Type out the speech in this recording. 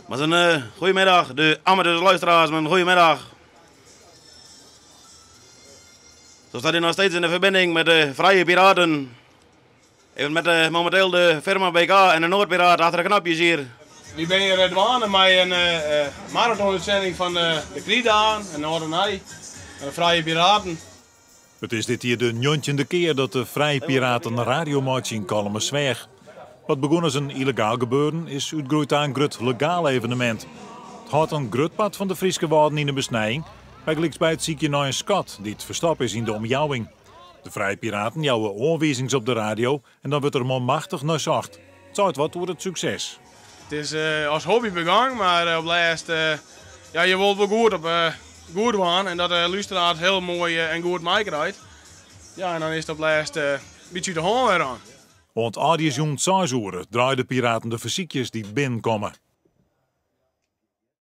Maar een goedemiddag, de amateurluisteraars, een goedemiddag. Zo staat hij nog steeds in de verbinding met de Vrije Piraten. Even met momenteel de firma BK en de Noordpiraat achter de knopjes hier. We zijn hier dwaande met een marathonuitzending van de Kriedaan en Noorderij en de Vrije Piraten. Het is dit hier de 19e keer dat de Vrije Piraten radiomatch in Kollumerzweig. Wat begon als een illegaal gebeuren is uitgegroeid aan een groot legaal evenement. Het houdt een groot pad van de Frieske Wouden in de besnijing, bij bij het ziekje naar een skat die het verstappen is in de omjouwing. De Vrije Piraten jouwen aanwijzings op de radio en dan wordt er manmachtig naar zocht. Het zou het wat door het succes. Het is als hobby begonnen, maar op laatst, ja, je wilt wel goed op goed waan en dat de luisteraar heel mooi en goed meekrijgt. Ja, en dan is het op laatst een beetje de hand weer aan. Want Adies jong 6 uur draaien de piraten de verziekjes die binnenkomen.